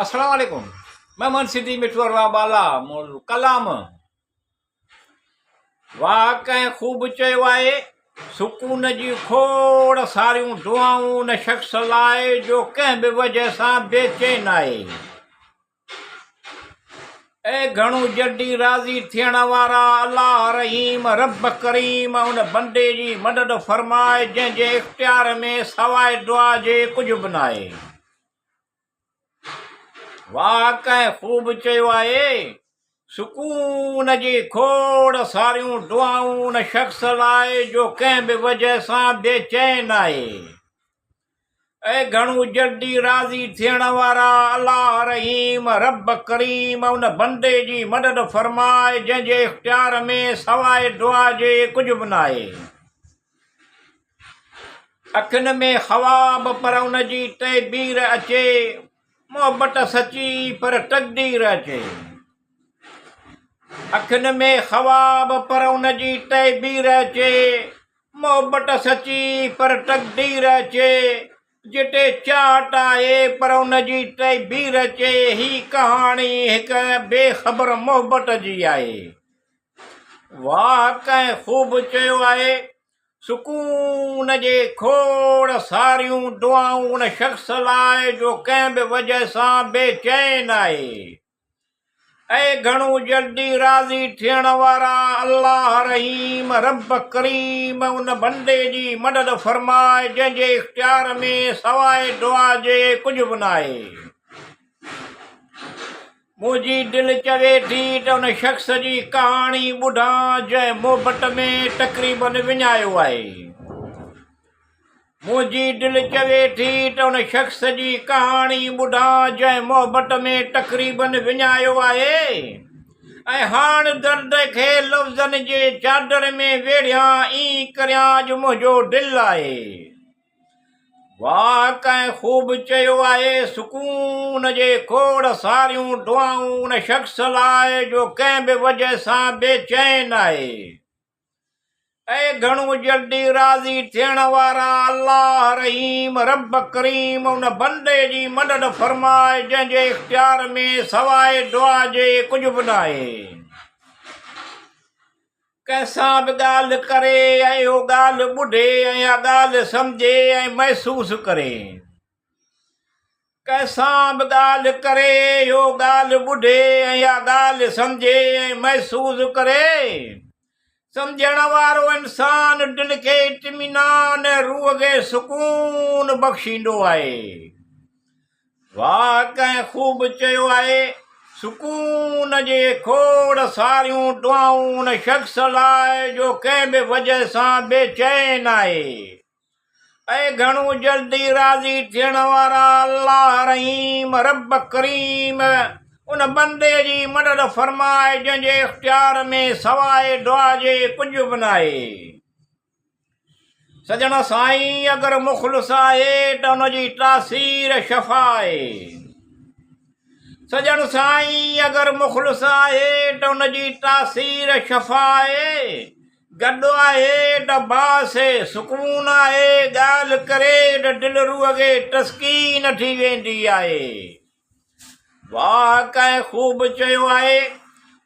السلام عليڪم محمد سنڌي مٺو اروا بالا مول ڪلام واھ ڪنهن خوب چيو آهي سڪون جي کوڙ ساريون دعائون ان شخص لاء جو ڪنهن به وجه سان بي چين آهي اي گهڻو جلدي راضي ٿيڻ وارا الله رحيم رب ڪريم ان بندي جي مدد فرماء جنهن جي اختيار ۾ سواء دعا جي ڪجهه به ناهي. واهه ڪنهن خوب چيو آهي، سڪون جي کوڙ ساريون دعائون ان شخص لاء جو ڪنهن به وجه سان بي چين آهي. اي گهڻو جلدي راضي ٿيڻ وارا الله رحيم رب ڪريم ان بندي جي مدد فرماء جنهن جي اختيار ۾ سواء دعا جي ڪجهه به ناهي. اکين ۾ خواب پر ان جي تعبير اچي، محبت سچي پر تقدير اچي. اکين ۾ خواب پر ان جي تعبير اچي، محبت سچي پر تقدير اچي. جتي چاهت آهي پر ان جي تعبير اچي، هي ڪهاڻي هڪ بي خبر محبت جي آهي. واهه ڪنهن خوب چيو آهي، سڪون جي کوڙ ساريون دعائون ان شخص لاء جو ڪنهن به وجه سان بي چين آهي. اي گهڻو جلدي راضي ٿيڻ وارا الله رحيم رب ڪريم ان بندي جي مدد فرماء جنهن جي اختيار ۾ سواء دعا جي ڪجهه به ناهي. منهنجي دل چوي ٿي ته ان شخص جي ڪهاڻي ٻڌان جنهن محبت ۾ تقريبن وڃايو آهي. منهنجي دل چوي ٿي ته ان شخص جي ڪهاڻي ٻڌان جنهن محبت ۾ تقريبن وڃايو آهي ۽ هاڻ درد کي لفظن جي چادر ۾ ويڙهيان ائين ڪريان اڄ منهنجو دل آهي. واهه ڪنهن خوب چيو آهي، سڪون جي کوڙ ساريون دعائون ان شخص لاء جو ڪنهن به وجه سان بي چين آهي. اي گهڻو جلدي راضي ٿيڻ وارا الله رحيم رب ڪريم ان بندي جي مدد فرماء جنهن جي اختيار ۾ سواء دعا جي ڪجهه به ناهي. ڪنهن سان به ڳالهه ڪري ۽ اهو ڳالهه ٻڌي ۽ اها ڳالهه سمجهي ۽ محسوس ڪري. ڪنهن سان به ڳالهه ڪري، اهو ڳالهه ٻڌي ۽ اها ڳالهه سمجهي ۽ محسوس ڪري. سمجهڻ وارو انسان دل کي اطمينان ۽ روح کي سڪون بخشيندو آهي. واهه ڪنهن خوب چيو آهي، سڪون جي کوڙ ساريون دعائون ان شخص لاء جو ڪنهن به وجه سان بي چين آهي. اي گهڻو جلدي راضي ٿيڻ وارا الله رحيم رب ڪريم ان بندي جي مدد فرماء جنهن جي اختيار ۾ سواء دعا جي ڪجهه به ناهي. سڄڻ سائين اگر مخلص آهي ته ان جي تاثير شفا آهي. سڄڻ سائين اگر مخلص آهي ته ان جي تاثير شفا آهي. گڏ آهي ته باس سڪون آهي، ڳالهه ڪري ته دل روح کي تسڪين ٿي ويندي آهي. واهه ڪنهن خوب چيو آهي،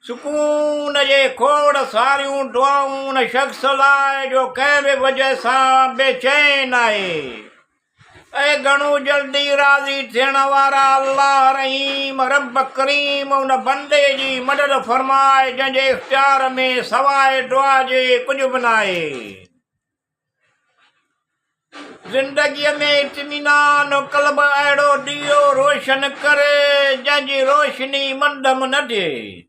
سڪون جي کوڙ ساريون دعائون ان شخص لاء جو ڪنهن به وجه سان بي چين آهي. اي گهڻو جلدي راضي ٿيڻ وارا الله رحيم رب ڪريم ان بندي جي مدد فرماء جنهن جي اختيار ۾ سواء دعا جي ڪجهه به ناهي. زندگيء ۾ اطمينان قلب اهڙو ڏيئو روشن ڪري، جنهن جي روشني منڌم نه ٿئي.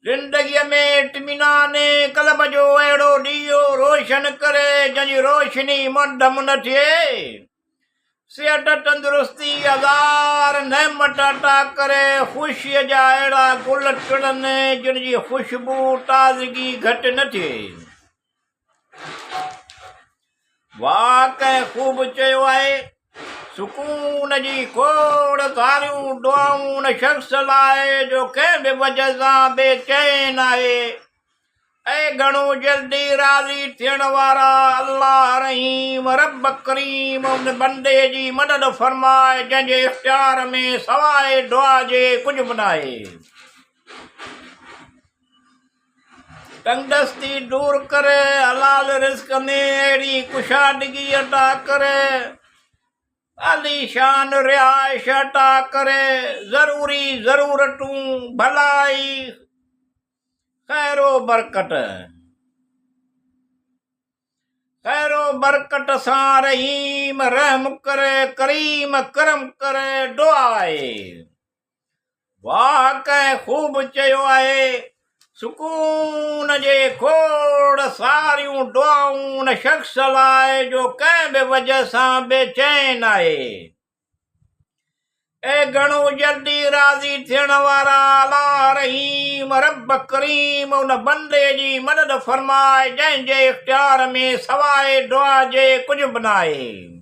زندگيء ۾ اطمينان قلب جو اهڙو ڏيئو روشن ڪري، جنهن جي روشني منڌم نه ٿئي. صحت تندرستي هزار نعمت عطا ڪري، خوشيء جا اهڙا گل ٽڙن، جن جي خوشبو تازگي گهٽ نه ٿئي. واهه ڪنهن خوب چيو آهي، سڪون جي کوڙ ساريون دعائون ان شخص لاء جو ڪنهن به وجه سان بي چين آهي. اي گهڻو جلدي راضي ٿيڻ وارا الله رحيم رب ڪريم ان بندي جي مدد فرماء جنهن جي اختيار ۾ سواء دعا جي ڪجهه به ناهي. تنگدستي دور ڪر، حلال رزق ۾ اهڙي ڪشادگي عطا ڪر، عاليشان رهائش عطا ڪر، ضروري ضرورتون، ڀلائي، خير و برڪت خير و برڪت سان رحيم رحم ڪر ڪريم ڪرم ڪر دعا آهي واهه ڪنهن خوب چيو آهي سڪون جي کوڙ ساريون دعائون ان شخص لاء جو ڪنهن به وجه سان بي چين آهي. اي گهڻو جلدي راضي ٿيڻ وارا الله رحيم رب ڪريم ان بندي جي مدد فرماء جنهن جي اختيار ۾ سواء دعا جي ڪجهه به ناهي.